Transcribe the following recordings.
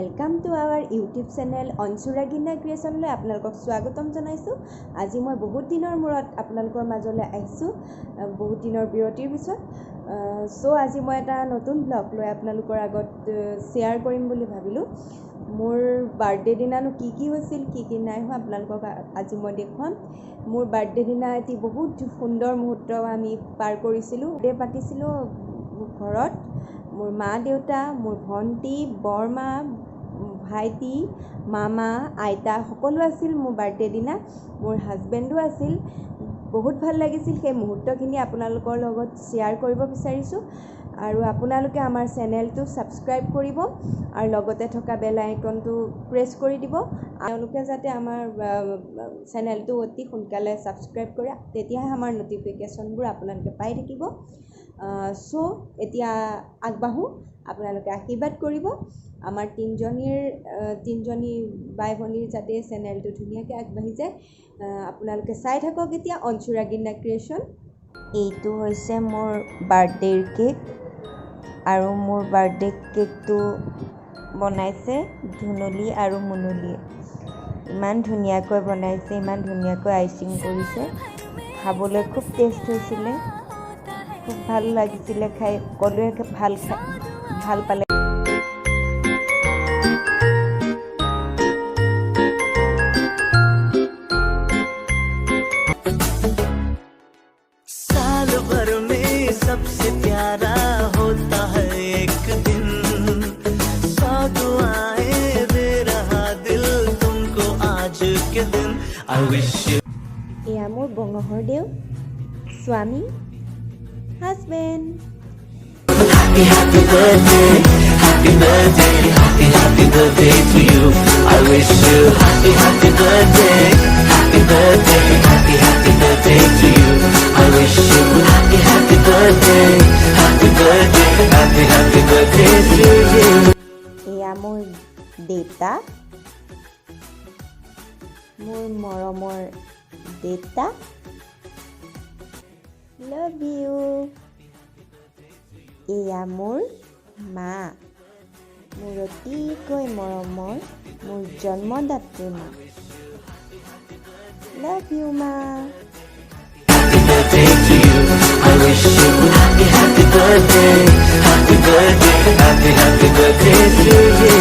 Welcome to our YouTube channel অনচুৰাগিনা ক্ৰিয়েশ্যনলৈ আপোনালোকক স্বাগতম জনাইছোঁ। আজি মই বহুত দিনৰ মূৰত আপোনালোকৰ মাজলৈ আহিছোঁ, বহুত দিনৰ বিৰতিৰ পিছত। চ' আজি মই এটা নতুন ব্লগ লৈ আপোনালোকৰ আগত শ্বেয়াৰ কৰিম বুলি ভাবিলোঁ। মোৰ বাৰ্থডে দিনানো কি কি হৈছিল, কি কি নাই হোৱা, আপোনালোকক আজি মই দেখুৱাম। মোৰ বাৰ্থডে দিনা এটি বহুত সুন্দৰ মুহূৰ্ত আমি পাৰ কৰিছিলোঁ। বাৰ্থডে পাতিছিলোঁ ঘৰত, মোৰ মা দেউতা, মোৰ ভণ্টি, বৰমা, ভাইটি, মামা, আইতা সকলো আছিল মোৰ বাৰ্থডে দিনা। মোৰ হাজবেণ্ডো আছিল। বহুত ভাল লাগিছিল। সেই মুহূৰ্তখিনি আপোনালোকৰ লগত শ্বেয়াৰ কৰিব বিচাৰিছোঁ আৰু আপোনালোকে আমাৰ চেনেলটো ছাবস্ক্ৰাইব কৰিব আৰু লগতে থকা বেল আইকনটো প্ৰেছ কৰি দিব, তেওঁলোকে যাতে আমাৰ চেনেলটো অতি সোনকালে ছাবস্ক্ৰাইব কৰে, তেতিয়াহে আমাৰ ন'টিফিকেশ্যনবোৰ আপোনালোকে পাই থাকিব। চ' এতিয়া আগবাঢ়োঁ। আপোনালোকে আশীৰ্বাদ কৰিব আমাৰ তিনিজনী বাই ভনীৰ যাতে চেনেলটো ধুনীয়াকৈ আগবাঢ়ি যায়। আপোনালোকে চাই থাকক এতিয়া অনচুৰাগিনা ক্ৰিয়েশ্যন। এইটো হৈছে মোৰ বাৰ্থডেৰ কেক আৰু মোৰ বাৰ্থডে কেকটো বনাইছে ধুনুলি আৰু মুনুলিয়ে। ইমান ধুনীয়াকৈ বনাইছে, ইমান ধুনীয়াকৈ আইচিং কৰিছে। খাবলৈ খুব টেষ্ট হৈছিলে, খুব ভাল লাগিছিলে খাই। সকলোৱে ভাল পালে। साल भर में सबसे प्यारा होता है एक दिन, 100 दुआएं दे रहा दिल तुमको आज के दिन। I wish you এয়া মোৰ বঙহৰ দেউ স্বামী, husband. Happy happy birthday, happy birthday, happy happy birthday to you. I wish you happy happy birthday, happy birthday, happy happy birthday to you. I wish you happy happy birthday, happy birthday, happy happy birthday to you. এয়া মোৰ দেউতা, মোৰ মৰমৰ দেউতা, লাভ you. এয়া মোৰ মা, মোৰ অতিকৈ মৰমৰ, মোৰ জন্মদাত্ৰী মা, লাভ you মা। Happy birthday to you. I wish you happy happy birthday, happy birthday, happy happy birthday to you.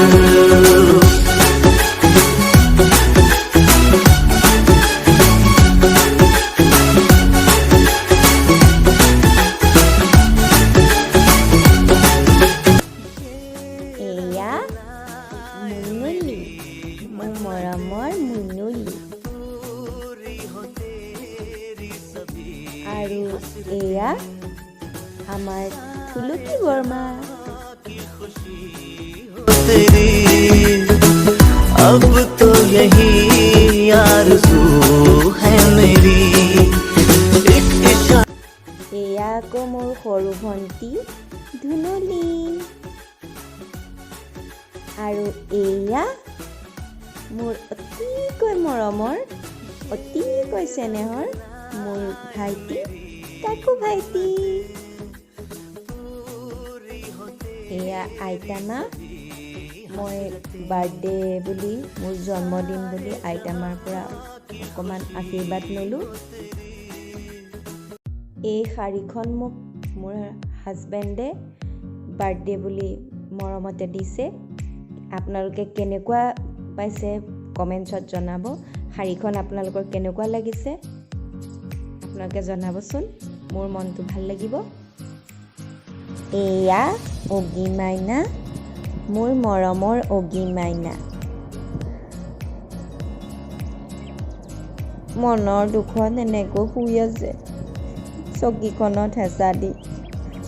এয়া মুনুলি, মোৰ মৰমৰ মুনুলি। আৰু এয়া আমাৰ থুলুকি বৰমা। तेरी अब तो यही आरज़ू है मेरी, एक इशारा এয়া আকৌ মোৰ সৰু ভণ্টি ধুনুলি। আৰু এয়া মোৰ অতিকৈ মৰমৰ, অতিকৈ চেনেহৰ মোৰ ভাইটি কাকু ভাইটি। এয়া আইতা মা। মই বাৰ্থডে বুলি, মোৰ জন্মদিন বুলি আইতা মাৰ পৰা অকণমান আশীৰ্বাদ ল'লোঁ। এই শাড়ীখন মোক মোৰ হাজবেণ্ডে বাৰ্থডে বুলি মৰমতে দিছে। আপোনালোকে কেনেকুৱা পাইছে কমেণ্টছত জনাব। শাড়ীখন আপোনালোকৰ কেনেকুৱা লাগিছে আপোনালোকে জনাবচোন, মোৰ মনটো ভাল লাগিব। এয়া অগি মাইনা, মোৰ মৰমৰ অগি মাইনা। মনৰ দুখত এনেকৈ শুই আছে চকীখনত হেঁচা দি।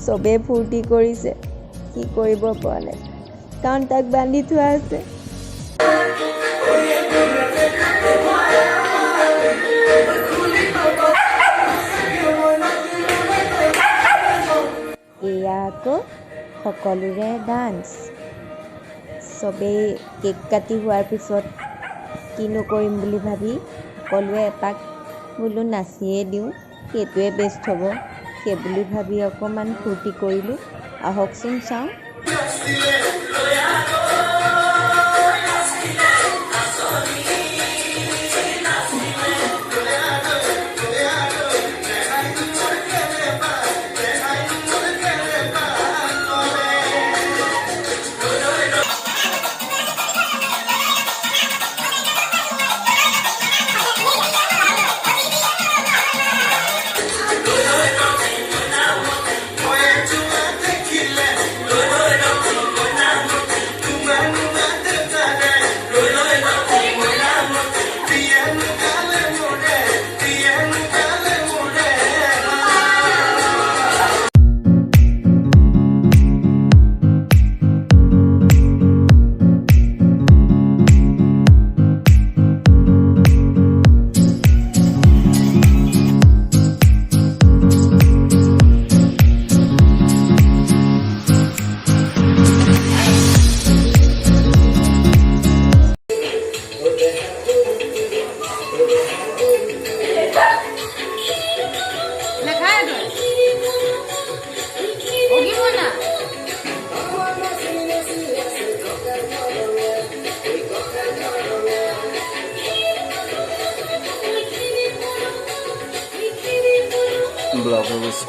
চবেই ফূৰ্তি কৰিছে, কি কৰিব পৰা নাই, কাৰণ তাক বান্ধি থোৱা আছে। এয়া আকৌ সকলোৰে ডান্স। চবেই কেক কাটি হোৱাৰ পিছত কিনো কৰিম বুলি ভাবি সকলোৱে এপাক বোলো নাচিয়ে দিওঁ, সেইটোৱে বেষ্ট হ'ব সেই বুলি ভাবি অকণমান ফূৰ্তি কৰিলোঁ। আহকচোন চাওঁ। লগ হৈ গৈছে।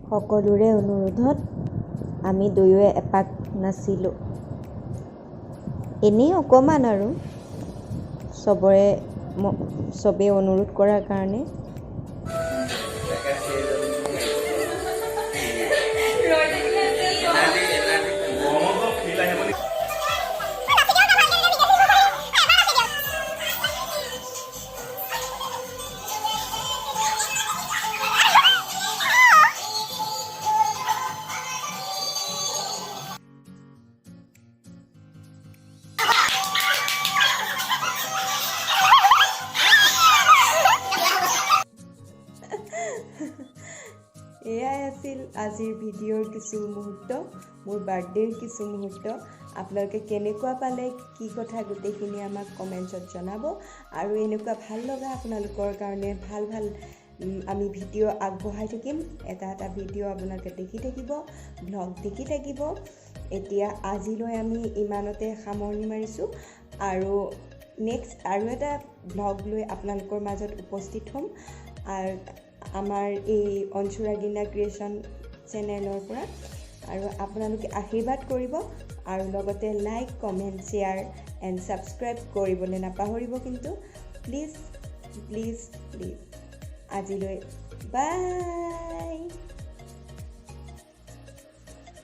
সকলোৰে অনুৰোধত আমি দুয়োৱে এপাক নাচিলোঁ, এনেই অকণমান আৰু চবৰে চবেই অনুৰোধ কৰাৰ কাৰণে। এয়াই আছিল আজিৰ ভিডিঅ'ৰ কিছু মুহূৰ্ত, মোৰ বাৰ্থডে'ৰ কিছু মুহূৰ্ত। আপোনালোকে কেনেকুৱা পালে, কি কথা, গোটেইখিনি আমাক কমেণ্টছত জনাব। আৰু এনেকুৱা ভাল লগা আপোনালোকৰ কাৰণে ভাল ভাল আমি ভিডিঅ' আগবঢ়াই থাকিম। এটা এটা ভিডিঅ' আপোনালোকে দেখি থাকিব, ভ্লগ দেখি থাকিব। এতিয়া আজিলৈ আমি ইমানতে সামৰণি মাৰিছোঁ আৰু নেক্সট আৰু এটা ভ্লগ লৈ আপোনালোকৰ মাজত উপস্থিত হ'ম আৰু আমাৰ এই অঞ্চুৰাগিনা ক্ৰিয়েশ্যন চেনেলৰ পৰা। আৰু আপোনালোকে আশীৰ্বাদ কৰিব আৰু লগতে like, comment, share and subscribe কৰিবলৈ নাপাহৰিব কিন্তু, প্লিজ প্লিজ প্লিজ। আজিলৈ বাই।